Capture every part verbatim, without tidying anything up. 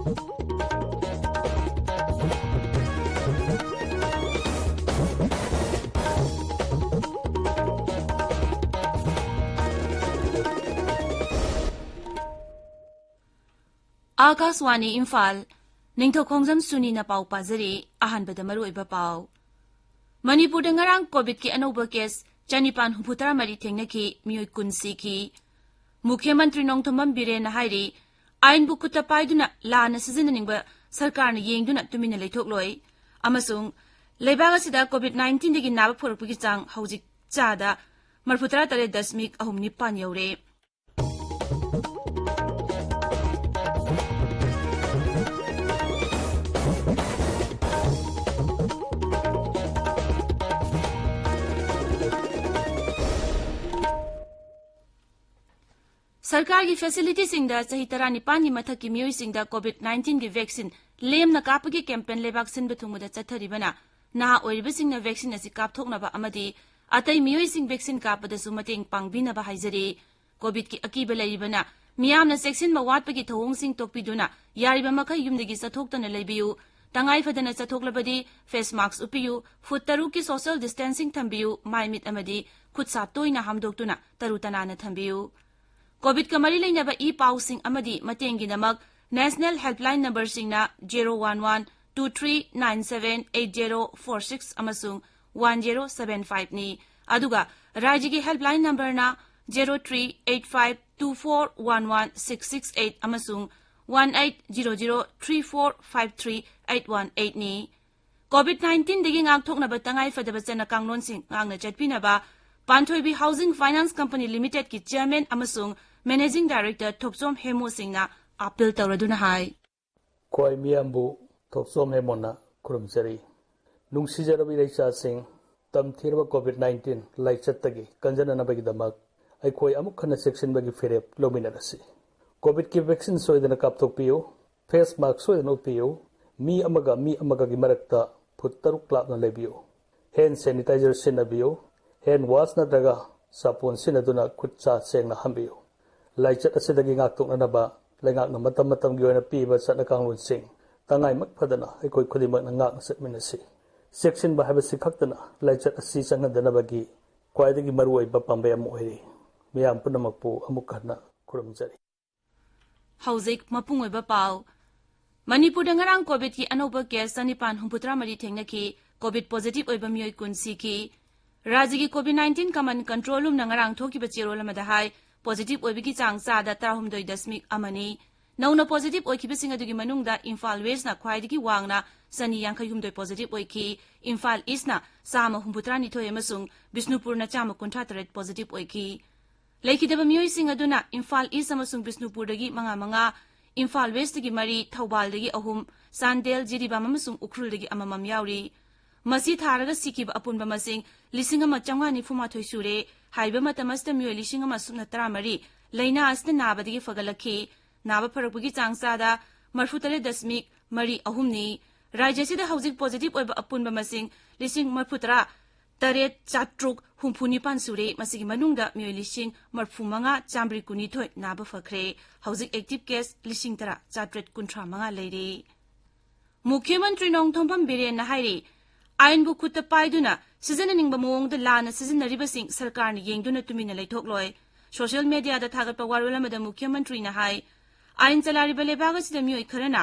ꯑꯥꯀꯥꯁꯋꯥꯅꯤ ꯏꯝꯐꯥꯜ꯫ ꯅꯤꯡꯊꯧꯈꯣꯡꯖꯝ ꯁꯨꯅꯤꯅ ꯄꯥꯎ ꯄꯥꯖꯔꯤ꯫ ꯑꯍꯥꯟꯕꯗ ꯃꯔꯨꯑꯣꯏꯕ ꯄꯥꯎ꯫ ꯃꯅꯤꯄꯨꯔꯗ ꯉꯔꯥꯡ ꯀꯣꯚꯤꯗꯀꯤ ꯑꯅꯧꯕ ꯀꯦꯁ ꯆꯅꯤꯄꯥꯟ ꯍꯨꯝꯐꯨꯇꯔꯥ ꯃꯔꯤ ꯊꯦꯡꯅꯈꯤ, ꯃꯤꯑꯣꯏ ꯀꯨꯟ ꯁꯤꯈꯤ꯫ ꯃꯨꯈ꯭ꯌ ꯃꯟꯇ꯭ꯔꯤ ꯅꯣꯡꯊꯣꯝꯕꯝ ꯕꯤꯔꯦꯟꯅ ꯍꯥꯏꯔꯤ, ꯑꯥꯏꯟꯕꯨ ꯈꯨꯠꯇ ꯄꯥꯏꯗꯨꯅ ꯂꯥꯟꯅ ꯁꯤꯖꯤꯟꯅꯅꯤꯡꯕ ꯁꯔꯀꯥꯔꯅ ꯌꯦꯡꯗꯨꯅ ꯇꯨꯃꯤꯟꯅ ꯂꯩꯊꯣꯛꯂꯣꯏ꯫ ꯑꯃꯁꯨꯡ ꯂꯩꯕꯥꯛ ꯑꯁꯤꯗ ꯀꯣꯚꯤꯗ ꯅꯥꯏꯟꯇꯤꯟꯗꯒꯤ ꯅꯥꯕ ꯐꯔꯛꯄꯒꯤ ꯆꯥꯡ ꯍꯧꯖꯤꯛ ꯆꯥꯗ ꯃꯔꯤꯐꯨꯇꯔꯥ ꯇꯔꯦꯠ ꯗꯁꯃꯤꯛ ꯑꯍꯨꯝ ꯅꯤꯄꯥꯟ ꯌꯧꯔꯦ꯫ ꯁꯔꯀꯥꯔꯒꯤ ꯐꯦꯁꯤꯂꯤꯇꯤꯁꯤꯡꯗ ꯆꯍꯤ ꯇꯔꯥꯅꯤꯄꯥꯟꯒꯤ ꯃꯊꯛꯀꯤ ꯃꯤꯑꯣꯏꯁꯤꯡꯗ ꯀꯣꯚꯤꯗ ꯅꯥꯏꯟꯇꯤꯟꯒꯤ ꯚꯦꯛꯁꯤꯟ ꯂꯦꯝꯅ ꯀꯥꯞꯄꯒꯤ ꯀꯦꯝꯄꯦꯟ ꯂꯩꯕꯥꯛ ꯁꯤꯟꯕ ꯊꯨꯡꯕꯗ ꯆꯠꯊꯔꯤꯕꯅ, ꯅꯍꯥ ꯑꯣꯏꯔꯤꯕꯁꯤꯡꯅ ꯚꯦꯛꯁꯤꯟ ꯑꯁꯤ ꯀꯥꯞꯊꯣꯛꯅꯕ ꯑꯃꯗꯤ ꯑꯇꯩ ꯃꯤꯑꯣꯏꯁꯤꯡ ꯚꯦꯛꯁꯤꯟ ꯀꯥꯞꯄꯗꯁꯨ ꯃꯇꯦꯡ ꯄꯥꯡꯕꯤꯅꯕ ꯍꯥꯏꯖꯔꯤ꯫ ꯀꯣꯚꯤꯗꯀꯤ ꯑꯀꯤꯕ ꯂꯩꯔꯤꯕꯅ, ꯃꯤꯌꯥꯝꯅ ꯆꯦꯛꯁꯤꯟꯕ ꯋꯥꯠꯄꯒꯤ ꯊꯧꯑꯣꯡꯁꯤꯡ ꯇꯣꯛꯄꯤꯗꯨꯅ, ꯌꯥꯔꯤꯕ ꯃꯈꯩ ꯌꯨꯝꯗꯒꯤ ꯆꯠꯊꯣꯛꯇꯅ ꯂꯩꯕꯤꯌꯨ꯫ ꯇꯉꯥꯏ ꯐꯗꯅ ꯆꯠꯊꯣꯛꯂꯕꯗꯤ ꯐꯦꯁ ꯃꯥꯛꯁ ꯎꯞꯄꯤꯌꯨ, ꯐꯨꯠ ꯇꯔꯨꯛꯀꯤ ꯁꯣꯁꯤꯌꯦꯜ ꯗꯤꯁꯇꯦꯟꯁꯤꯡ ꯊꯝꯕꯤꯌꯨ, ꯃꯥꯏ ꯃꯤꯠ ꯑꯃꯗꯤ ꯈꯨꯠ ꯁꯥ ꯇꯣꯏꯅ ꯍꯥꯝꯗꯣꯛꯇꯨꯅ ꯇꯔꯨ ꯇꯅꯥꯟꯅ ꯊꯝꯕꯤꯌꯨ꯫ ꯀꯣꯚꯤꯗꯀ ꯃꯔꯤ ꯂꯩꯅꯕ ꯏ ꯄꯥꯎꯁꯤꯡ ꯑꯃꯗꯤ ꯃꯇꯦꯡꯒꯤꯗꯃꯛ ꯅꯦꯁꯅꯦꯜ ꯍꯦꯜꯞꯂꯥꯏꯟ ꯅꯝꯕꯔꯁꯤꯡꯅ zero one one two three nine seven eight zero four six ꯑꯃꯁꯨꯡ ꯋꯥꯟ ꯖꯦꯔꯣ ꯁꯚꯦꯟ ꯐꯥꯏꯚꯅꯤ꯫ ꯑꯗꯨꯒ ꯔꯥꯖ꯭ꯌꯒꯤ ꯍꯦꯜꯞꯂꯥꯏꯟ ꯅꯝꯕꯔꯅ zero three eight five two four one one six six eight ꯑꯃꯁꯨꯡ one eight zero zero three four five three eight one ꯑꯩꯠꯅꯤ꯫ Covid ꯅꯥꯏꯟꯇꯤꯟꯗꯒꯤ ꯉꯥꯛꯊꯣꯛꯅꯕ ꯇꯉꯥꯏ ꯐꯗꯕ ꯆꯠꯅ ꯀꯥꯡꯂꯣꯟꯁꯤꯡ ꯉꯥꯛꯅ ꯆꯠꯄꯤꯅꯕ ꯄꯥꯟꯊꯣꯏꯕꯤ ꯍꯥꯎꯁꯤꯡ ꯐꯥꯏꯅꯥꯟꯁ ꯀꯝꯄꯅꯤ ꯂꯤꯃꯤꯇꯦꯗꯀꯤ ꯆꯤꯌꯔꯃꯦꯟ ꯑꯃꯁꯨꯡ ꯃꯦꯅꯦꯖꯤꯡ ꯗꯥꯏꯔꯦꯛꯇꯔ ꯊꯣꯛꯆꯣꯝ ꯍꯦꯃꯨ ꯁꯤꯡꯅ ꯑꯥꯄꯤꯜ ꯇꯧꯔꯗꯨꯅ ꯍꯥꯏ꯫ ꯑꯩꯈꯣꯏ ꯃꯤꯌꯥꯝꯕꯨ ꯊꯣꯛꯆꯣꯝ ꯍꯦꯃꯨꯅ ꯈꯨꯔꯨꯝꯖꯔꯤ꯫ ꯅꯨꯡꯁꯤꯖꯔꯕ ꯏꯔꯩꯆꯥꯁꯤꯡ, ꯇꯝꯊꯤꯔꯕ ꯀꯣꯚꯤꯗ ꯅꯥꯏꯟꯇꯤꯟ ꯂꯥꯏꯆꯠꯇꯒꯤ ꯀꯟꯖꯅꯅꯕꯒꯤꯗꯃꯛ ꯑꯩꯈꯣꯏ ꯑꯃꯨꯛ ꯍꯟꯅ ꯆꯦꯛꯁꯤꯟꯕꯒꯤ ꯐꯤꯔꯦꯞ ꯂꯧꯃꯤꯟꯅꯔꯁꯤ꯫ ꯀꯣꯚꯤꯗꯀꯤ ꯚꯦꯛꯁꯤꯟ ꯁꯣꯏꯗꯅ ꯀꯥꯞꯊꯣꯛꯄꯤꯌꯨ꯫ ꯐꯦꯁ ꯃꯥꯛꯁ ꯁꯣꯏꯗꯅ ꯎꯞꯄꯤꯌꯨ꯫ ꯃꯤ ꯑꯃꯒ ꯃꯤ ꯑꯃꯒꯒꯤ ꯃꯔꯛꯇ ꯐꯨꯠ ꯇꯔꯨꯛ ꯂꯥꯞꯅ ꯂꯩꯕꯤꯌꯨ꯫ ꯍꯦꯟ ꯁꯦꯅꯤꯇꯥꯏꯖꯔ ꯁꯤꯖꯤꯟꯅꯕꯤꯌꯨ꯫ ꯍꯦꯟ ꯋꯥꯁ ꯅꯠꯇ꯭ꯔꯒ ꯁꯥꯄꯣꯟ ꯁꯤꯖꯤꯟꯅꯗꯨꯅ ꯈꯨꯠ ꯁꯥ ꯁꯦꯡꯅ ꯍꯥꯝꯕꯤꯌꯨ꯫ ꯂꯥꯏꯆꯠ ꯑꯁꯤꯗꯒꯤ ꯉꯥꯛꯊꯣꯛꯅꯅꯕ ꯂꯩꯉꯥꯛꯅ ꯃꯇꯝ ꯃꯇꯝꯒꯤ ꯑꯣꯏꯅ ꯄꯤꯕ ꯆꯠꯅ ꯀꯥꯡꯂꯣꯟꯁꯤꯡ ꯇꯉꯥꯏꯃꯛ ꯐꯗꯅ ꯑꯩꯈꯣꯏ ꯈꯨꯗꯤꯡꯃꯛꯅ ꯉꯥꯛꯅ ꯆꯠꯃꯤꯟꯅꯁꯤ꯫ ꯆꯦꯛꯁꯤꯟꯕ ꯍꯥꯏꯕꯁꯤ ꯈꯛꯇꯅ ꯂꯥꯏꯆꯠ ꯑꯁꯤ ꯆꯪꯍꯟꯗꯅꯕꯒꯤ ꯈ꯭ꯋꯥꯏꯗꯒꯤ ꯃꯔꯨꯑꯣꯏꯕ ꯄꯥꯝꯕꯩ ꯑꯃ ꯑꯣꯏꯔꯤ꯫ ꯃꯤꯌꯥꯝ ꯄꯨꯝꯅꯃꯛꯄꯨ ꯑꯃꯨꯛ ꯍꯟꯅ ꯈꯨꯔꯨꯝꯖꯔꯤ꯫ ꯍꯧꯖꯤꯛ ꯃꯄꯨꯡ ꯑꯣꯏꯕ ꯄꯥꯎ꯫ ꯃꯅꯤꯄꯨꯔꯗ ꯉꯔꯥꯡ ꯀꯣꯚꯤꯗꯀꯤ ꯑꯅꯧꯕ ꯀꯦꯁ ꯆꯅꯤꯄꯥꯟ ꯍꯨꯝꯐꯨꯇꯔꯥ ꯃꯔꯤ ꯊꯦꯡꯅꯈꯤ꯫ ꯀꯣꯚꯤꯗ ꯄꯣꯖꯤꯇꯤꯚ ꯑꯣꯏꯕ ꯃꯤꯑꯣꯏ ꯀꯨꯟ ꯁꯤꯈꯤ꯫ ꯔꯥꯖ꯭ꯌꯒꯤ ꯀꯣꯚꯤꯗ ꯅꯥꯏꯟꯇꯤꯟ ꯀꯃꯟ ꯀꯟꯇ꯭ꯔꯣꯜ ꯔꯨꯝꯅ ꯉꯔꯥꯡ ꯊꯣꯛꯈꯤꯕ ꯆꯦꯔꯣꯜ ꯑꯃꯗ ꯍꯥꯏ, ꯄꯣꯖꯤꯇꯤꯚ ꯑꯣꯏꯕꯒꯤ ꯆꯥꯡ ꯆꯥꯗ ꯇꯔꯥꯍꯨꯝꯗꯣꯏ ꯗꯁꯃꯤꯛ ꯑꯃꯅꯤ꯫ ꯅꯧꯅ ꯄꯣꯖꯤꯇꯤꯚ ꯑꯣꯏꯈꯤꯕꯁꯤꯡ ꯑꯗꯨꯒꯤ ꯃꯅꯨꯡꯗ ꯏꯝꯐꯥꯜ ꯋꯦꯁ꯭ꯠꯅ ꯈ꯭ꯋꯥꯏꯗꯒꯤ ꯋꯥꯡꯅ ꯆꯅꯤ ꯌꯥꯡꯈꯩ ꯍꯨꯝꯗꯣꯏ ꯄꯣꯖꯤꯇꯤꯚ ꯑꯣꯏꯈꯤ꯫ ꯏꯝꯐꯥꯜ ꯏꯁ꯭ꯠꯅ ꯆꯥꯝꯃ ꯍꯨꯝꯐꯨꯇꯔꯥ ꯅꯤꯊꯣꯏ ꯑꯃꯁꯨꯡ ꯕꯤꯁꯅꯨꯄꯨꯔꯅ ꯆꯥꯝꯃ ꯀꯨꯟꯊ꯭ꯔꯥ ꯇꯔꯦꯠ ꯄꯣꯖꯤꯇꯤꯚ ꯑꯣꯏꯈꯤ꯫ ꯂꯩꯈꯤꯗꯕ ꯃꯤꯑꯣꯏꯁꯤꯡ ꯑꯗꯨꯅ ꯏꯝꯐꯥꯜ ꯏꯁ꯭ꯠ ꯑꯃꯁꯨꯡ ꯕꯤꯁꯅꯨꯄꯨꯔꯗꯒꯤ ꯃꯉꯥ ꯃꯉꯥ, ꯏꯝꯐꯥꯜ ꯋꯦꯁ꯭ꯠꯇꯒꯤ ꯃꯔꯤ, ꯊꯧꯕꯥꯜꯗꯒꯤ ꯑꯍꯨꯝ, ꯆꯥꯟꯗꯦꯜ, ꯖꯤꯔꯤꯕꯥꯝ ꯑꯃꯁꯨꯡ ꯎꯈ꯭ꯔꯨꯜꯗꯒꯤ ꯑꯃꯃꯝ ꯌꯥꯎꯔꯤ꯫ ꯃꯁꯤ ꯊꯥꯔꯒ ꯁꯤꯈꯤꯕ ꯑꯄꯨꯟꯕ ꯃꯁꯤꯡ ꯂꯤꯁꯤꯡ ꯑꯃ ꯆꯥꯝꯃꯉꯥ ꯅꯤꯐꯨ ꯃꯥꯊꯣꯏ ꯁꯨꯔꯦ꯫ ꯍꯥꯏꯔꯤꯕ ꯃꯇꯝ ꯑꯁꯤꯗ ꯃꯤꯑꯣꯏ ꯂꯤꯁꯤꯡ ꯑꯃ ꯁꯨꯞꯅ ꯇꯔꯥ ꯃꯔꯤ ꯂꯥꯏꯅꯥ ꯑꯁꯤꯅ ꯅꯥꯕꯗꯒꯤ ꯐꯒꯠꯂꯛꯈꯤ꯫ ꯅꯥꯕ ꯐꯔꯛꯄꯒꯤ ꯆꯥꯡ ꯆꯥꯗ ꯃꯔꯤꯐꯨ ꯇꯔꯦꯠ ꯗꯁꯃꯤꯛ ꯃꯔꯤ ꯑꯍꯨꯝꯅꯤ꯫ ꯔꯥꯖ꯭ꯌ ꯑꯁꯤꯗ ꯍꯧꯖꯤꯛ ꯄꯣꯖꯤꯇꯤꯚ ꯑꯣꯏꯕ ꯑꯄꯨꯟꯕ ꯃꯁꯤꯡ ꯂꯤꯁꯤꯡ ꯃꯔꯤꯐꯨ ꯇꯔꯥ ꯇꯔꯦꯠ ꯆꯥꯇ꯭ꯔꯨꯛ ꯍꯨꯝꯐꯨ ꯅꯤꯄꯥꯟ ꯁꯨꯔꯦ꯫ ꯃꯁꯤꯒꯤ ꯃꯅꯨꯡꯗ ꯃꯤꯑꯣꯏ ꯂꯤꯁꯤꯡ ꯃꯔꯤꯐꯨ ꯃꯉꯥ ꯆꯥꯝꯃꯔꯤ ꯀꯨꯟꯅꯤꯊꯣꯏ ꯅꯥꯕ ꯐꯈ꯭ꯔꯦ꯫ ꯍꯧꯖꯤꯛ ꯑꯦꯛꯇꯤꯚ ꯀꯦꯁ ꯂꯤꯁꯤꯡ ꯇꯔꯥ ꯆꯥꯇ꯭ꯔꯦꯠ ꯀꯨꯟꯊ꯭ꯔꯥ ꯃꯉꯥ ꯂꯩꯔꯦ꯫ ꯃꯨꯈ꯭ꯌ ꯃꯟꯇ꯭ꯔꯤ ꯅꯣꯡꯊꯣꯝꯕꯝ ꯕꯤꯔꯦꯟꯅ ꯍꯥꯏꯔꯤ, ꯑꯥꯏꯟꯕꯨ ꯈꯨꯠꯇ ꯄꯥꯏꯗꯨꯅ ꯁꯤꯖꯤꯟꯅꯅꯤꯡꯕ ꯃꯑꯣꯡꯗ ꯂꯥꯟꯅ ꯁꯤꯖꯤꯟꯅꯔꯤꯕꯁꯤꯡ ꯁꯔꯀꯥꯔꯅ ꯌꯦꯡꯗꯨꯅ ꯇꯨꯃꯤꯟꯅ ꯂꯩꯊꯣꯛꯂꯣꯏ꯫ ꯁꯣꯁꯤꯌꯦꯜ ꯃꯦꯗꯤꯌꯥꯗ ꯊꯥꯒꯠꯄ ꯋꯥꯔꯣꯜ ꯑꯃꯗ ꯃꯨꯈ꯭ꯌ ꯃꯟꯇ꯭ꯔꯤꯅ ꯍꯥꯏ, ꯑꯥꯏꯟ ꯆꯂꯥꯏꯔꯤꯕ ꯂꯩꯕꯥꯛ ꯑꯁꯤꯗ ꯃꯤꯑꯣꯏ ꯈꯔꯅ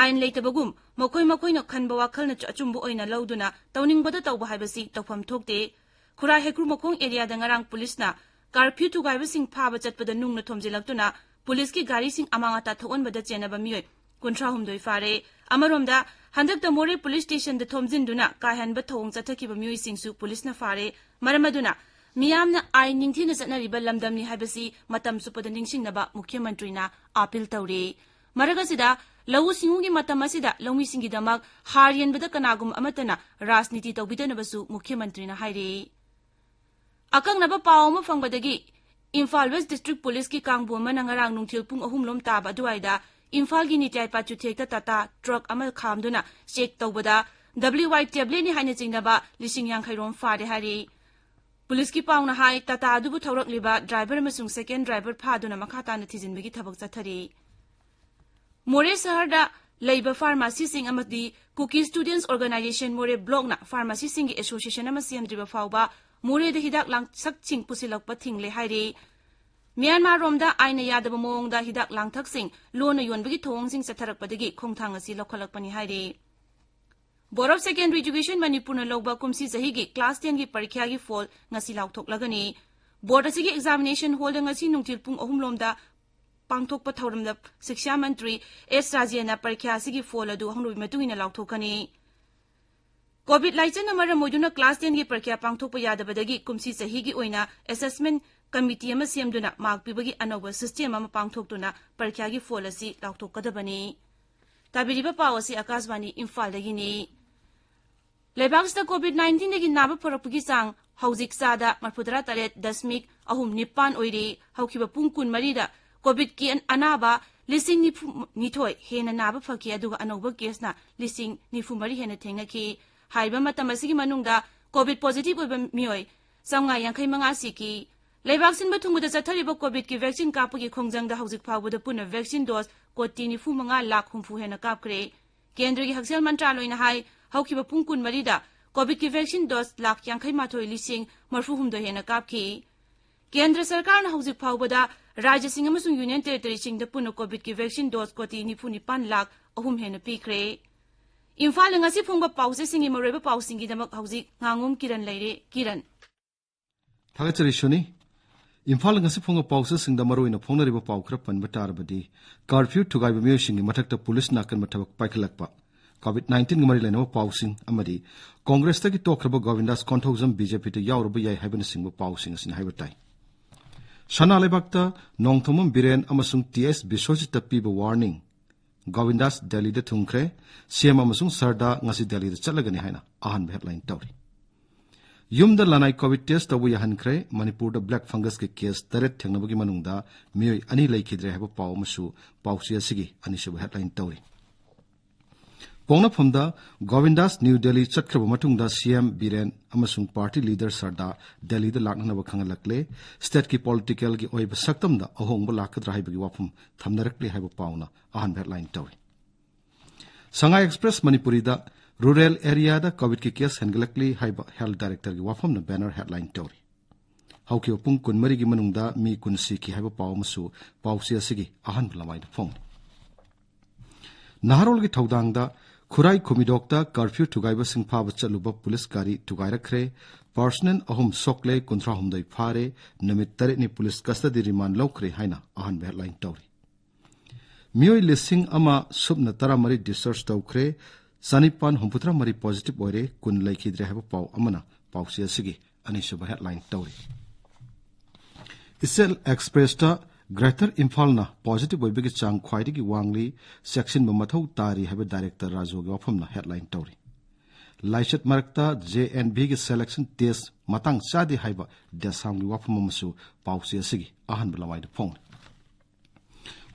ꯑꯥꯏꯟ ꯂꯩꯇꯕꯒꯨꯝ ꯃꯈꯣꯏ ꯃꯈꯣꯏꯅ ꯈꯟꯕ ꯋꯥꯈꯜꯅ ꯑꯆꯨꯝꯕ ꯑꯣꯏꯅ ꯂꯧꯗꯨꯅ ꯇꯧꯅꯤꯡꯕꯗ ꯇꯧꯕ ꯍꯥꯏꯕꯁꯤ ꯇꯧꯐꯝ ꯊꯣꯛꯇꯦ꯫ ꯈꯨꯔꯥꯏ ꯍꯩꯀ꯭ꯔꯨ ꯃꯈꯣꯡ ꯑꯦꯔꯤꯌꯥꯗ ꯉꯔꯥꯡ ꯄꯨꯂꯤꯁꯅ ꯀꯥꯔꯐ꯭ꯌꯨ ꯊꯨꯒꯥꯏꯕꯁꯤꯡ ꯐꯥꯕ ꯆꯠꯄꯗ ꯅꯨꯡꯅ ꯊꯣꯝꯖꯤꯜꯂꯛꯇꯨꯅ ꯄꯨꯂꯤꯁꯀꯤ ꯒꯥꯔꯤꯁꯤꯡ ꯑꯃꯥꯡ ꯑꯇꯥ ꯊꯣꯛꯍꯟꯕꯗ ꯆꯦꯟꯅꯕ ꯃꯤꯑꯣꯏ ꯀꯨꯟꯊ꯭ꯔꯥ ꯍꯨꯝꯗꯣꯏ ꯐꯥꯔꯦ꯫ ꯑꯃꯔꯣꯝꯗ, ꯍꯟꯗꯛꯇ ꯃꯣꯔꯦ ꯄꯨꯂꯤꯁ ꯁ꯭ꯇꯦꯁꯟꯗ ꯊꯣꯝꯖꯤꯟꯗꯨꯅ ꯀꯥꯏꯍꯟꯕ ꯊꯧꯑꯣꯡ ꯆꯠꯊꯈꯤꯕ ꯃꯤꯑꯣꯏꯁꯤꯡꯁꯨ ꯄꯨꯂꯤꯁꯅ ꯐꯥꯔꯦ꯫ ꯃꯔꯝ ꯑꯗꯨꯅ ꯃꯤꯌꯥꯝꯅ ꯑꯥꯏꯟ ꯅꯤꯡꯊꯤꯅ ꯆꯠꯅꯔꯤꯕ ꯂꯝꯗꯝꯅꯤ ꯍꯥꯏꯕꯁꯤ ꯃꯇꯝ ꯆꯨꯞꯄꯗ ꯅꯤꯡꯁꯤꯡꯅꯕ ꯃꯨꯈ꯭ꯌ ꯃꯟꯇ꯭ꯔꯤꯅ ꯑꯥꯄꯤꯜ ꯇꯧꯔꯤ꯫ ꯃꯔꯛ ꯑꯁꯤꯗ, ꯂꯧꯎ ꯁꯤꯡꯎꯒꯤ ꯃꯇꯝ ꯑꯁꯤꯗ ꯂꯧꯃꯤꯁꯤꯡꯒꯤꯗꯃꯛ ꯍꯥꯔ ꯌꯦꯟꯕꯗ ꯀꯅꯥꯒꯨꯝꯕ ꯑꯃꯠꯇꯅ ꯔꯥꯖꯅꯤꯇꯤ ꯇꯧꯕꯤꯗꯅꯕꯁꯨ ꯃꯨꯈ꯭ꯌ ꯃꯟꯇ꯭ꯔꯤꯅ ꯍꯥꯏꯔꯤ꯫ ꯑꯀꯛꯅꯕ ꯄꯥꯎ ꯑꯃ ꯐꯪꯕꯗꯒꯤ, ꯏꯝꯐꯥꯜ ꯋꯦꯁ꯭ꯠ ꯗꯤꯁꯇ꯭ꯔꯤꯛ ꯄꯨꯂꯤꯁꯀꯤ ꯀꯥꯡꯕꯨ ꯑꯃꯅ ꯉꯔꯥꯡ ꯅꯨꯡꯊꯤꯜ ꯄꯨꯡ ꯑꯍꯨꯝ ꯂꯣꯝ ꯇꯥꯕ ꯑꯗꯨꯋꯥꯏꯗ ꯏꯝꯐꯥꯜꯒꯤ ꯅꯤꯇ꯭ꯌꯥꯏ ꯄꯥꯆꯨꯊꯦꯛꯇ ꯇꯥꯇꯥ ꯇ꯭ꯔꯛ ꯑꯃ ꯈꯥꯝꯗꯨꯅ ꯆꯦꯛ ꯇꯧꯕꯗ ꯗꯕ꯭ꯂꯤꯎ ꯋꯥꯏ ꯇꯦꯕ꯭ꯂꯦꯠꯅꯤ ꯍꯥꯏꯅ ꯆꯤꯡꯅꯕ ꯂꯤꯁꯤꯡ ꯌꯥꯡꯈꯩ ꯔꯣꯝ ꯐꯥꯔꯦ ꯍꯥꯏꯔꯤ꯫ ꯄꯨꯂꯤꯁꯀꯤ ꯄꯥꯎꯅ ꯍꯥꯏ, ꯇꯥꯇꯥ ꯑꯗꯨꯕꯨ ꯊꯧꯔꯛꯂꯤꯕ ꯗ꯭ꯔꯥꯏꯚꯔ ꯑꯃꯁꯨꯡ ꯁꯦꯀꯦꯟ ꯗ꯭ꯔꯥꯏꯚꯔ ꯐꯥꯗꯨꯅ ꯃꯈꯥ ꯇꯥꯅ ꯊꯤꯖꯤꯟꯕꯒꯤ ꯊꯕꯛ ꯆꯠꯊꯔꯤ꯫ ꯃꯣꯔꯦ ꯁꯍꯔꯗ ꯂꯩꯕ ꯐꯥꯔꯃꯥꯁꯤꯁꯤꯡ ꯑꯃꯗꯤ ꯀꯨꯀꯤ ꯁ꯭ꯇꯨꯗꯦꯟꯠꯁ ꯑꯣꯔꯒꯅꯥꯏꯖꯦꯁꯟ ꯃꯣꯔꯦ ꯕ꯭ꯂꯣꯛꯅ ꯐꯥꯔꯃꯥꯁꯤꯁꯤꯡꯒꯤ ꯑꯦꯁꯣꯁꯤꯌꯦꯁꯟ ꯑꯃ ꯁꯦꯝꯗ꯭ꯔꯤꯕ ꯐꯥꯎꯕ ꯃꯣꯔꯦꯗ ꯍꯤꯗꯥꯛ ꯂꯥꯡꯊꯛꯁꯤꯡ ꯄꯨꯁꯤꯜꯂꯛꯄ ꯊꯤꯡꯂꯦ ꯍꯥꯏꯔꯤ꯫ ꯃ꯭ꯌꯥꯟꯃꯥꯔꯔꯣꯝꯗ ꯑꯥꯏꯟꯅ ꯌꯥꯗꯕ ꯃꯑꯣꯡꯗ ꯍꯤꯗꯥꯛ ꯂꯥꯡꯊꯛꯁꯤꯡ ꯂꯣꯟꯅ ꯌꯣꯟꯕꯒꯤ ꯊꯧꯑꯣꯡꯁꯤꯡ ꯆꯠꯊꯔꯛꯄꯗꯒꯤ ꯈꯣꯡꯊꯥꯡ ꯑꯁꯤ ꯂꯧꯈꯠꯂꯛꯄꯅꯤ ꯍꯥꯏꯔꯤ꯫ Board of Secondary Education ꯃꯅꯤꯄꯨꯔꯅ ꯂꯧꯕ ꯀꯨꯝꯁꯤ ꯆꯍꯤꯒꯤ ꯀ꯭ꯂꯥꯁ ꯇꯦꯟꯒꯤ ꯄꯔꯤꯈ꯭ꯌꯥꯒꯤ ꯐꯣꯜ ꯉꯁꯤ ꯂꯥꯎꯊꯣꯛꯂꯒꯅꯤ꯫ ꯕꯣꯔꯗ ꯑꯁꯤꯒꯤ ꯑꯦꯛꯖꯥꯃꯤꯅꯦꯁꯟ ꯍꯣꯜꯗ ꯉꯁꯤ ꯅꯨꯡꯊꯤꯜ ꯄꯨꯡ ꯑꯍꯨꯝ ꯂꯣꯝꯗ ꯄꯥꯡꯊꯣꯛꯄ ꯊꯧꯔꯝꯗ ꯁꯤꯛꯁꯥ ꯃꯟꯇ꯭ꯔꯤ ꯑꯦꯁ ꯔꯥꯖꯦꯟꯅ ꯄꯔꯤꯈ꯭ꯌꯥ ꯑꯁꯤꯒꯤ ꯐꯣꯜ ꯑꯗꯨ ꯍꯧꯅꯕꯤ ꯃꯇꯨꯡ ꯏꯟꯅ ꯂꯥꯎꯊꯣꯛꯀꯅꯤ꯫ ꯀꯣꯚꯤꯗ ꯂꯥꯏꯆꯠꯅ ꯃꯔꯝ ꯑꯣꯏꯗꯨꯅ ꯀ꯭ꯂꯥꯁ ꯇꯦꯟꯒꯤ ꯄꯔꯤꯈ꯭ꯌꯥ ꯄꯥꯡꯊꯣꯛꯄ ꯌꯥꯗꯕꯗꯒꯤ ꯀꯨꯝꯁꯤ ꯆꯍꯤꯒꯤ ꯑꯣꯏꯅ ꯑꯦꯁꯦꯁꯃꯦꯟ ꯀꯃꯤꯇꯤ ꯑꯃ ꯁꯦꯝꯗꯨꯅ ꯃꯥꯔꯛ ꯄꯤꯕꯒꯤ ꯑꯅꯧꯕ ꯁꯤꯁꯇꯦꯝ ꯑꯃ ꯄꯥꯡꯊꯣꯛꯇꯨꯅ ꯄꯔꯤꯈ꯭ꯌꯥꯒꯤ ꯐꯣꯜ ꯑꯁꯤ ꯂꯥꯎꯊꯣꯛꯀꯗꯕꯅꯤ꯫ ꯇꯥꯕꯤꯔꯤꯕ ꯄꯥꯎ ꯑꯁꯤ ꯑꯀꯥꯁꯕꯥꯅꯤ ꯏꯝꯐꯥꯜꯗꯒꯤꯅꯤ꯫ ꯂꯩꯕꯥꯛꯁꯤꯗ ꯀꯣꯚꯤꯗ ꯅꯥꯏꯟꯇꯤꯟꯗꯒꯤ ꯅꯥꯕ ꯐꯔꯛꯄꯒꯤ ꯆꯥꯡ ꯍꯧꯖꯤꯛ ꯆꯥꯗ ꯃꯔꯤꯐꯨꯇꯔꯥ ꯇꯔꯦꯠ ꯗꯁꯃꯤꯛ ꯑꯍꯨꯝ ꯅꯤꯄꯥꯟ ꯑꯣꯏꯔꯤ꯫ ꯍꯧꯈꯤꯕ ꯄꯨꯡ ꯀꯨꯟꯃꯔꯤꯗ ꯀꯣꯚꯤꯗꯀꯤ ꯑꯅꯥꯕ ꯂꯤꯁꯤꯡ ꯅꯤꯐꯨ ꯅꯤꯊꯣꯏ ꯍꯦꯟꯅ ꯅꯥꯕ ꯐꯈꯤ, ꯑꯗꯨꯒ ꯑꯅꯧꯕ ꯀꯦꯁꯅ ꯂꯤꯁꯤꯡ ꯅꯤꯐꯨ ꯃꯔꯤ ꯍꯦꯟꯅ ꯊꯦꯡꯅꯈꯤ꯫ ꯍꯥꯏꯔꯤꯕ ꯃꯇꯝ ꯑꯁꯤꯒꯤ ꯃꯅꯨꯡꯗ ꯀꯣꯚꯤꯗ ꯄꯣꯖꯤꯇꯤꯚ ꯑꯣꯏꯕ ꯃꯤꯑꯣꯏ ꯆꯥꯝꯃꯉꯥ ꯌꯥꯡꯈꯩ ꯃꯉꯥ ꯁꯤꯈꯤ꯫ ꯂꯩꯕꯥꯛ ꯁꯤꯟꯕ ꯊꯨꯡꯕꯗ ꯆꯠꯊꯔꯤꯕ ꯀꯣꯚꯤꯗꯀꯤ ꯚꯦꯛꯁꯤꯟ ꯀꯥꯞꯄꯒꯤ ꯈꯣꯡꯖꯪꯗ ꯍꯧꯖꯤꯛ ꯐꯥꯎꯕꯗ ꯄꯨꯟꯅ ꯚꯦꯛꯁꯤꯟ ꯗꯣꯁ ꯀꯣꯇꯤ ꯅꯤꯐꯨ ꯃꯉꯥ ꯂꯥꯈ ꯍꯨꯝꯐꯨ ꯍꯦꯟꯅ ꯀꯥꯞꯈ꯭ꯔꯦ꯫ ꯀꯦꯟꯗ꯭ꯔꯒꯤ ꯍꯛꯁꯦꯜ ꯃꯟꯇ꯭ꯔꯥꯂꯣꯏꯅ ꯍꯥꯏ, ꯍꯧꯈꯤꯕ ꯄꯨꯡ ꯀꯨꯟꯃꯔꯤꯗ ꯀꯣꯚꯤꯗꯀꯤ ꯚꯦꯛꯁꯤꯟ ꯗꯣꯁ ꯂꯥꯈ ꯌꯥꯡꯈꯩ ꯃꯥꯊꯣꯏ ꯂꯤꯁꯤꯡ ꯃꯔꯤꯐꯨ ꯍꯨꯝꯗꯣꯏ ꯍꯦꯟꯅ ꯀꯥꯞꯈꯤ꯫ ꯀꯦꯟꯗ꯭ꯔ ꯁꯔꯀꯥꯔꯅ ꯍꯧꯖꯤꯛ ꯐꯥꯎꯕꯗ ꯔꯥꯖ꯭ꯌꯁꯤꯡ ꯑꯃꯁꯨꯡ ꯌꯨꯅꯤꯌꯟ ꯇꯦꯔꯤꯇꯣꯔꯤꯁꯤꯡꯗ ꯄꯨꯟꯅ ꯀꯣꯚꯤꯗꯀꯤ ꯚꯦꯛꯁꯤꯟ ꯗꯣꯁ ꯀꯣꯇꯤ ꯅꯤꯐꯨ ꯅꯤꯄꯥꯟ ꯂꯥꯈ ꯑꯍꯨꯝ ꯍꯦꯟꯅ ꯄꯤꯈ꯭ꯔꯦ꯫ ꯏꯝꯐꯥꯜꯗ ꯉꯁꯤ ꯐꯣꯡꯕ ꯄꯥꯎꯆꯦꯁꯤꯡꯒꯤ ꯃꯔꯨꯑꯣꯏꯕ ꯄꯥꯎꯁꯤꯡꯒꯤꯗꯃꯛ ꯍꯧꯖꯤꯛ ꯉꯥꯉꯣꯝ ꯀꯤꯔꯟ ꯂꯩꯔꯦ꯫ ꯀꯤꯔꯟ꯫ ꯊꯥꯒꯠꯆꯔꯤ ꯁꯨꯅꯤ꯫ ꯏꯝꯐꯥꯜꯗ ꯉꯁꯤ ꯐꯣꯡꯕ ꯄꯥꯎꯆꯦꯁꯤꯡꯗ ꯃꯔꯨꯑꯣꯏꯅ ꯐꯣꯡꯅꯔꯤꯕ ꯄꯥꯎ ꯈꯔ ꯄꯟꯕ ꯇꯥꯔꯕꯗꯤ, ꯀꯥꯔꯐ꯭ꯌꯨ ꯊꯨꯒꯥꯏꯕ ꯃꯤꯑꯣꯏꯁꯤꯡꯒꯤ ꯃꯊꯛꯇ ꯄꯨꯂꯤꯁꯅ ꯑꯀꯟꯕ ꯊꯕꯛ ꯄꯥꯏꯈꯠꯂꯛꯄ, ꯀꯣꯚꯤꯗ ꯅꯥꯏꯟꯇꯤꯟꯒ ꯃꯔꯤ ꯂꯩꯅꯕ ꯄꯥꯎꯁꯤꯡ ꯑꯃꯗꯤ ꯀꯣꯡꯒ꯭ꯔꯦꯁꯇꯒꯤ ꯇꯣꯛꯈ꯭ꯔꯕ ꯒꯣꯕꯤꯟꯗꯥꯁ ꯀꯣꯟꯊꯧꯖꯝ ꯕꯤ ꯖꯦ ꯄꯤꯗ ꯌꯥꯎꯔꯨꯕ ꯌꯥꯏ ꯍꯥꯏꯕꯅꯆꯤꯡꯕ ꯄꯥꯎꯁꯤꯡ ꯑꯁꯤꯅ ꯍꯥꯏꯕ ꯇꯥꯏ꯫ ꯁꯅꯥ ꯂꯩꯕꯥꯛꯇ ꯅꯣꯡꯊꯣꯝꯕꯝ ꯕꯤꯔꯦꯟ ꯑꯃꯁꯨꯡ ꯇꯤ ꯑꯦꯁ ꯕꯤꯁ꯭ꯋꯖꯤꯠꯇ ꯄꯤꯕ ꯋꯥꯔꯅꯤꯡ, ꯒꯣꯕꯤꯟꯗꯥꯁ ꯗꯦꯜꯂꯤꯗ ꯊꯨꯡꯈ꯭ꯔꯦ, ꯁꯤ ꯑꯦꯝ ꯑꯃꯁꯨꯡ ꯁꯔꯗꯥ ꯉꯁꯤ ꯗꯦꯜꯂꯤꯗ ꯆꯠꯂꯒꯅꯤ ꯍꯥꯏꯅ ꯑꯍꯥꯟꯕ ꯍꯦꯗꯂꯥꯏꯟ ꯇꯧꯔꯤ꯫ ꯌꯨꯝꯗ ꯂꯅꯥꯏ ꯀꯣꯚꯤꯗ ꯇꯦꯁ ꯇꯧꯕ ꯌꯥꯍꯟꯈ꯭ꯔꯦ, ꯃꯅꯤꯄꯨꯔꯗ ꯕ꯭ꯂꯦꯛ ꯐꯪꯒꯁꯀꯤ ꯀꯦꯁ ꯇꯔꯦꯠ ꯊꯦꯡꯅꯕꯒꯤ ꯃꯅꯨꯡꯗ ꯃꯤꯑꯣꯏ ꯑꯅꯤ ꯂꯩꯈꯤꯗ꯭ꯔꯦ ꯍꯥꯏꯕ ꯄꯥꯎ ꯑꯃꯁꯨ ꯄꯥꯎꯆꯦ ꯑꯁꯤꯒꯤ ꯑꯅꯤꯁꯨꯕ ꯍꯦꯗꯂꯥꯏꯟ ꯇꯧꯔꯤ꯫ ꯄꯣꯛꯅꯐꯝꯗ ꯒꯣꯕꯤꯟꯗꯥꯁ ꯅ꯭ꯌꯨ ꯗꯦꯜꯂꯤ ꯆꯠꯈ꯭ꯔꯕ ꯃꯇꯨꯡꯗ ꯁꯤ ꯑꯦꯝ ꯕꯤꯔꯦꯟ ꯑꯃꯁꯨꯡ ꯄꯥꯔꯇꯤ ꯂꯤꯗꯔ ꯁꯔꯗꯥ ꯗꯦꯜꯂꯤꯗ ꯂꯥꯛꯅꯅꯕ ꯈꯪꯍꯜꯂꯛꯂꯦ꯫ ꯁ꯭ꯇꯦꯠꯀꯤ ꯄꯣꯂꯤꯇꯤꯀꯦꯜꯒꯤ ꯑꯣꯏꯕ ꯁꯛꯇꯝꯗ ꯑꯍꯣꯡꯕ ꯂꯥꯛꯀꯗ꯭ꯔꯥ ꯍꯥꯏꯕꯒꯤ ꯋꯥꯐꯝ ꯊꯝꯅꯔꯛꯂꯦ ꯍꯥꯏꯕ ꯄꯥꯎꯅ ꯑꯍꯥꯟꯕ ꯍꯦꯗꯂꯥꯏꯟ ꯇꯧꯔꯤ꯫ ꯁꯉꯥꯏ ꯑꯦꯛꯁꯄ꯭ꯔꯦꯁ ꯃꯅꯤꯄꯨꯔꯤꯗ ꯔꯨꯔꯦꯜ ꯑꯦꯔꯤꯌꯥꯗ ꯀꯣꯚꯤꯗꯀꯤ ꯀꯦꯁ ꯍꯦꯟꯒꯠꯂꯛꯂꯤ ꯍꯥꯏꯕ ꯍꯦꯜꯊ ꯗꯥꯏꯔꯦꯛꯇꯔꯒꯤ ꯋꯥꯐꯝꯅ ꯕꯦꯅꯔ ꯍꯦꯗꯂꯥꯏꯟ ꯇꯧꯔꯤ꯫ ꯍꯧꯈꯤꯕ ꯄꯨꯡ ꯀꯨꯟꯃꯔꯤꯒꯤ ꯃꯅꯨꯡꯗ ꯃꯤ ꯀꯨꯟ ꯁꯤꯈꯤ ꯍꯥꯏꯕ ꯄꯥꯎ ꯑꯃꯁꯨ ꯄꯥꯎꯆꯦ ꯑꯁꯤꯒꯤ ꯑꯍꯥꯟꯕ ꯂꯃꯥꯏꯗ ꯐꯣꯡꯂꯤ꯫ ꯅꯍꯥꯔꯣꯜꯒꯤ ꯊꯧꯗꯥꯡꯗ ꯈꯨꯔꯥꯏ ꯈꯨꯃꯤꯗꯣꯛꯇ ꯀꯔꯐ꯭ꯌꯨ ꯊꯨꯒꯥꯏꯕꯁꯤꯡ ꯐꯥꯕ ꯆꯠꯂꯨꯕ ꯄꯨꯂꯤꯁ ꯒꯥꯔꯤ ꯊꯨꯒꯥꯏꯔꯛꯈ꯭ꯔꯦ꯫ ꯄꯥꯔꯁꯅꯦꯜ ꯑꯍꯨꯝ ꯁꯣꯛꯂꯦ, ꯀꯨꯟꯊ꯭ꯔꯥꯍꯨꯝꯗꯣꯏ ꯐꯥꯔꯦ, ꯅꯨꯃꯤꯠ ꯇꯔꯦꯠꯅꯤ ꯄꯨꯂꯤꯁ ꯀꯁꯇꯗꯤ ꯔꯤꯃꯥꯟ ꯂꯧꯈ꯭ꯔꯦ ꯍꯥꯏꯅ ꯑꯍꯥꯟꯕ ꯍꯦꯗꯂꯥꯏꯟ ꯇꯧꯔꯤ꯫ ꯃꯤꯑꯣꯏ ꯂꯤꯁꯤꯡ ꯑꯃ ꯁꯨꯞꯅ ꯇꯔꯥꯃꯔꯤ ꯗꯤꯁꯆꯥꯔꯖ ꯇꯧꯈ꯭ꯔꯦ, ꯆꯅꯤꯄꯥꯟ ꯍꯨꯝꯐꯨꯇꯔꯥ ꯃꯔꯤ ꯄꯣꯖꯤꯇꯤꯚ ꯑꯣꯏꯔꯦ, ꯀꯨꯟ ꯂꯩꯈꯤꯗ꯭ꯔꯦ ꯍꯥꯏꯕ ꯄꯥꯎ ꯑꯃꯅ ꯄꯥꯎꯆꯦ ꯑꯁꯤꯒꯤ ꯑꯅꯤꯁꯨꯕ ꯍꯦꯗꯂꯥꯏꯟ ꯇꯧꯔꯤ꯫ ꯏꯆꯦꯜ ꯑꯦꯛꯁꯄ꯭ꯔꯦꯁꯇ ꯒ꯭ꯔꯦꯇꯔ ꯏꯝꯐꯥꯜꯅ ꯄꯣꯖꯤꯇꯤꯚ ꯑꯣꯏꯕꯒꯤ ꯆꯥꯡ ꯈ꯭ꯋꯥꯏꯗꯒꯤ ꯋꯥꯡꯂꯤ, ꯆꯦꯛꯁꯤꯟꯕ ꯃꯊꯧ ꯇꯥꯔꯤ ꯍꯥꯏꯕ ꯗꯥꯏꯔꯦꯛꯇꯔ ꯔꯥꯖꯨꯒꯤ ꯋꯥꯐꯝꯅ ꯍꯦꯗꯂꯥꯏꯟ ꯇꯧꯔꯤ꯫ ꯂꯥꯏꯆꯠ ꯃꯔꯛꯇ ꯖꯦ ꯑꯦꯟ ꯚꯤꯒꯤ ꯁꯦꯂꯦꯛꯁꯟ ꯇꯦꯁ ꯃꯇꯥꯡ ꯆꯥꯗꯦ ꯍꯥꯏꯕ ꯗꯦꯁꯥꯝꯒꯤ ꯋꯥꯐꯝ ꯑꯃꯁꯨ ꯄꯥꯎꯆꯦ ꯑꯁꯤꯒꯤ ꯑꯍꯥꯟꯕ ꯂꯃꯥꯏꯗ ꯐꯣꯡꯂꯤ꯫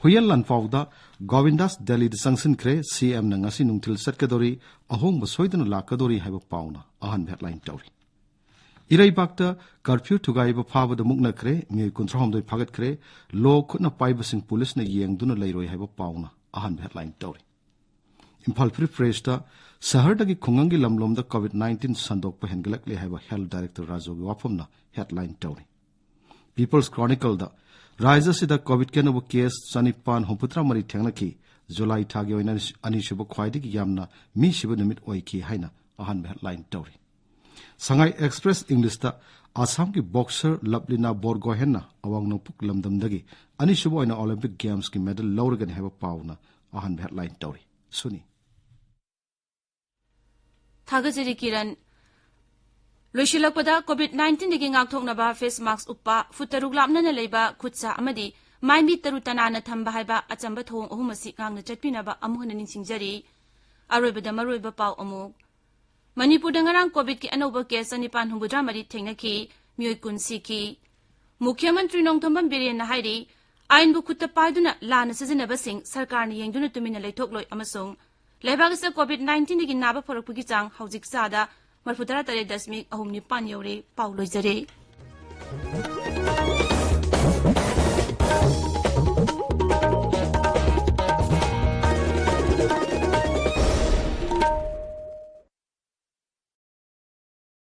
ꯍꯨꯏꯌꯦꯟ ꯂꯥꯟꯐꯥꯎꯗ ꯒꯣꯕꯤꯟꯗꯥꯁ ꯗꯦꯜꯂꯤꯗ ꯆꯪꯁꯤꯟꯈ꯭ꯔꯦ, ꯁꯤ ꯑꯦꯝꯅ ꯉꯁꯤ ꯅꯨꯡꯊꯤꯜ ꯆꯠꯀꯗꯧꯔꯤ, ꯑꯍꯣꯡꯕ ꯁꯣꯏꯗꯅ ꯂꯥꯛꯀꯗꯧꯔꯤ ꯍꯥꯏꯕ ꯄꯥꯎꯅ ꯑꯍꯥꯟꯕ ꯍꯦꯗꯂꯥꯏꯟ ꯇꯧꯔꯤ꯫ ꯏꯔꯩꯕꯥꯛꯇ ꯀꯔꯐ꯭ꯌꯨ ꯊꯨꯒꯥꯏꯕ ꯐꯥꯕꯗ ꯃꯨꯛꯅꯈ꯭ꯔꯦ, ꯃꯤꯑꯣꯏ ꯀꯨꯟꯊ꯭ꯔꯥꯍꯨꯝꯗꯣꯏ ꯐꯥꯒꯠꯈ꯭ꯔꯦ, ꯂꯣ ꯈꯨꯠꯅ ꯄꯥꯏꯕꯁꯤꯡ ꯄꯨꯂꯤꯁꯅ ꯌꯦꯡꯗꯨꯅ ꯂꯩꯔꯣꯏ ꯍꯥꯏꯕ ꯄꯥꯎꯅ ꯑꯍꯥꯟꯕ ꯍꯦꯗꯂꯥꯏꯟ ꯇꯧꯔꯤ꯫ ꯏꯝꯐꯥꯜ ꯐ꯭ꯔꯤ ꯄ꯭ꯔꯦꯁꯇ ꯁꯍꯔꯗꯒꯤ ꯈꯨꯡꯒꯪꯒꯤ ꯂꯝꯂꯣꯝꯗ ꯀꯣꯚꯤꯗ ꯅꯥꯏꯟꯇꯤꯟ ꯁꯟꯗꯣꯛꯄ ꯍꯦꯟꯒꯠꯂꯛꯂꯦ ꯍꯥꯏꯕ ꯍꯦꯜꯊ ꯗꯥꯏꯔꯦꯛꯇꯔ ꯔꯥꯖꯨꯒꯤ ꯋꯥꯐꯝꯅ ꯍꯦꯗꯂꯥꯏꯟ ꯇꯧꯔꯤ꯫ ꯄꯤꯄꯜꯁ ꯀ꯭ꯔꯣꯅꯤꯀꯜꯗ ꯔꯥꯖ꯭ꯌ ꯑꯁꯤꯗ ꯀꯣꯚꯤꯗꯀꯤ ꯑꯅꯧꯕ ꯀꯦꯁ ꯆꯅꯤꯄꯥꯟ ꯍꯨꯝꯐꯨꯇꯔꯥ ꯃꯔꯤ ꯊꯦꯡꯅꯈꯤ, ꯖꯨꯂꯥꯏ ꯊꯥꯒꯤ ꯑꯣꯏꯅ ꯑꯅꯤꯁꯨꯕ ꯈ꯭ꯋꯥꯏꯗꯒꯤ ꯌꯥꯝꯅ ꯃꯤ ꯁꯤꯕ ꯅꯨꯃꯤꯠ ꯑꯣꯏꯈꯤ ꯍꯥꯏꯅ ꯑꯍꯥꯟꯕ ꯍꯦꯗꯂꯥꯏꯟ ꯇꯧꯔꯤ꯫ ꯁꯉꯥꯏ ꯑꯦꯛꯁꯄ꯭ꯔꯦꯁ ꯏꯪꯂꯤꯁꯇ ꯑꯁꯥꯝꯒꯤ ꯕꯣꯛꯁꯔ ꯂꯕꯂꯤꯅꯥ ꯕꯣꯔꯒꯣꯍꯦꯟꯅ ꯑꯋꯥꯡ ꯅꯣꯡꯄꯣꯛ ꯂꯝꯗꯝꯗꯒꯤ ꯑꯅꯤꯁꯨꯕ ꯑꯣꯏꯅ ꯑꯣꯂꯤꯝꯄꯤꯛ ꯒꯦꯝꯁꯀꯤ ꯃꯦꯗꯜ ꯂꯧꯔꯒꯅꯤ ꯍꯥꯏꯕ ꯄꯥꯎꯅ ꯑꯍꯥꯟꯕ ꯍꯦꯗꯂꯥꯏꯟ ꯇꯧꯔꯤ꯫ ꯁꯨꯅꯤ꯫ ꯊꯥꯒꯠꯆꯔꯤ ꯀꯤꯔꯟ꯫ ꯂꯣꯏꯁꯤꯜꯂꯛꯄꯗ ꯀꯣꯚꯤꯗ ꯅꯥꯏꯟꯇꯤꯟꯗꯒꯤ ꯉꯥꯛꯊꯣꯛꯅꯕ ꯐꯦꯁ ꯃꯥꯛꯁ ꯎꯞꯄ, ꯐꯨꯠ ꯇꯔꯨꯛ ꯂꯥꯞꯅꯅ ꯂꯩꯕ ꯈꯨꯠ ꯁꯥ ꯑꯃꯗꯤ ꯃꯥꯏ ꯃꯤꯠ ꯇꯔꯨ ꯇꯅꯥꯟꯅ ꯊꯝꯕ ꯍꯥꯏꯕ ꯑꯆꯝꯕ ꯊꯧꯑꯣꯡ ꯑꯍꯨꯝ ꯑꯁꯤ ꯉꯥꯛꯅ ꯆꯠꯄꯤꯅꯕ ꯑꯃꯨꯛ ꯍꯟꯅ ꯅꯤꯡꯁꯤꯡꯖꯔꯤ꯫ ꯑꯔꯣꯏꯕꯗ ꯃꯔꯨꯑꯣꯏꯕ ꯄꯥꯎ ꯑꯃꯨꯛ꯫ ꯃꯅꯤꯄꯨꯔꯗ ꯉꯔꯥꯡ ꯀꯣꯚꯤꯗꯀꯤ ꯑꯅꯧꯕ ꯀꯦꯁ ꯆꯅꯤꯄꯥꯟ ꯍꯨꯝꯐꯨꯇꯔꯥ ꯃꯔꯤ ꯊꯦꯡꯅꯈꯤ, ꯃꯤꯑꯣꯏ ꯀꯨꯟ ꯁꯤꯈꯤ꯫ ꯃꯨꯈ꯭ꯌ ꯃꯟꯇ꯭ꯔꯤ ꯅꯣꯡꯊꯣꯝꯕꯝ ꯕꯤꯔꯦꯟꯅ ꯍꯥꯏꯔꯤ, ꯑꯥꯏꯟꯕꯨ ꯈꯨꯠꯇ ꯄꯥꯏꯗꯨꯅ ꯂꯥꯟꯅ ꯁꯤꯖꯤꯟꯅꯕꯁꯤꯡ ꯁꯔꯀꯥꯔꯅ ꯌꯦꯡꯗꯨꯅ ꯇꯨꯃꯤꯟꯅ ꯂꯩꯊꯣꯛꯂꯣꯏ ꯑꯃꯁꯨꯡ ꯂꯩꯕꯥꯛ ꯑꯁꯤꯗ COVID nineteenꯗꯒꯤ ꯅꯥꯕ ꯐꯔꯛꯄꯒꯤ ꯆꯥꯡ ꯍꯧꯖꯤꯛ ꯆꯥꯗ ꯃꯔꯤꯐꯨ ꯇꯔꯥ ꯇꯔꯦꯠ ꯗꯁꯃꯤꯛ ꯑꯍꯨꯝ ꯅꯤꯄꯥꯟ ꯌꯧꯔꯦ꯫ ꯄꯥꯎ ꯂꯣꯏꯖꯔꯦ꯫